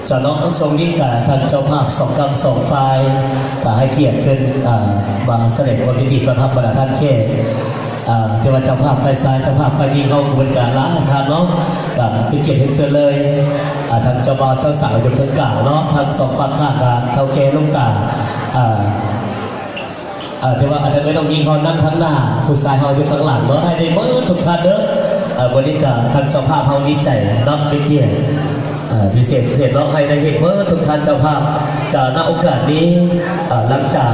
ເຈົ້າເນາະ ຊ່ວງນີ້ກະທາງເຈົ້າພາບສອງກຳສອງຝ່າຍ ກະໃຫ້ກຽດເພິ່ນ ອ່າ ມາສະແດງຄວາມຍິນດີຕ້ອນຮັບບັນດາທ່ານແຂກ ອ່າ ທີ່ວ່າເຈົ້າພາບຝ່າຍຊາຍ ເຈົ້າພາບຝ່າຍຍິງເຮົາເພິ່ນກະຫຼາຍທ່ານເນາະ ກະເປັນກຽດເຮັດເຊີນເລີຍ ອ່າ ທາງເຈົ້າບ່າວເຈົ້າສາວຢູ່ເຄິ່ງກາງເນາະ ທັງສອງຟາກຂ້າງ ກະເຖົ້າແກ່ລຸງຕາ ອ່າ ເອີ ຖືວ່າອັນນັ້ນແມ່ນນ້ອງຍິງເຮົານັ່ງທາງໜ້າ ຜູ້ຊາຍເຮົາຢູ່ທາງຫຼັງເນາະ ໃຫ້ໄດ້ເໝິດທຸກທ່ານເດີ. ເອີ ມື້ນີ້ກະທາງເຈົ້າພາບເຮົາດີໃຈເນາະ ເປັນກຽດ ເອີ ພິເສດ ພິເສດເນາະ ໃຫ້ໄດ້ເຫັນເໝິດທຸກທ່ານເຈົ້າພາບ. ກະ ນະ ໂອກາດນີ້ ເອີ ຫຼັງຈາກ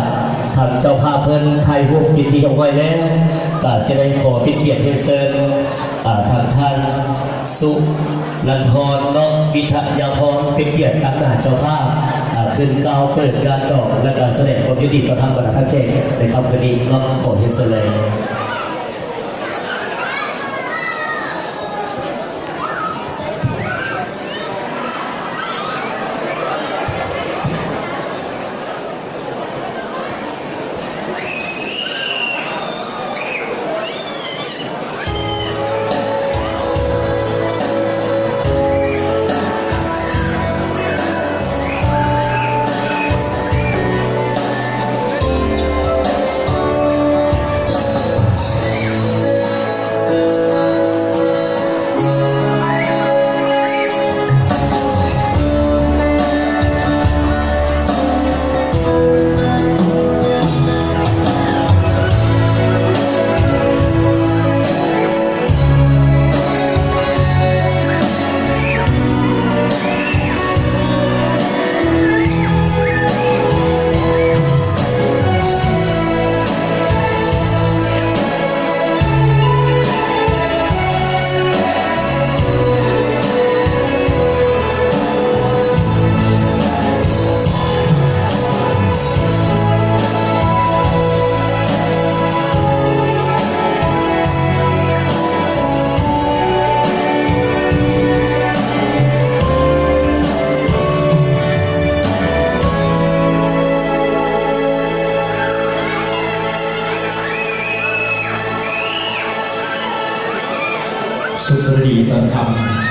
ທາງເຈົ້າພາບເພິ່ນຖ່າຍຮູບເປັນທີ່ຮຽບຮ້ອຍແລ້ວ ກະຊິໄດ້ຂໍເປັນກຽດຮຽນເຊີນ ອ່າ ທາງທ່ານ ສຸລັນທອນ ເນາະ ວິທະຍາພອນ ເປັນກຽດຕາງໜ້າເຈົ້າພາບ ອ່າ ຂຶ້ນກ່າວເປີດງານດອກ ແລະກະສະແດງຄວາມຍິນດີຕ້ອນຮັບບັນດາທ່ານແຂກໃນຄ່ຳຄືນນີ້ເນາະ ຂໍຮຽນເຊີນເລີຍ. ສຸດສະຫຣີຕອນຄ່ຳ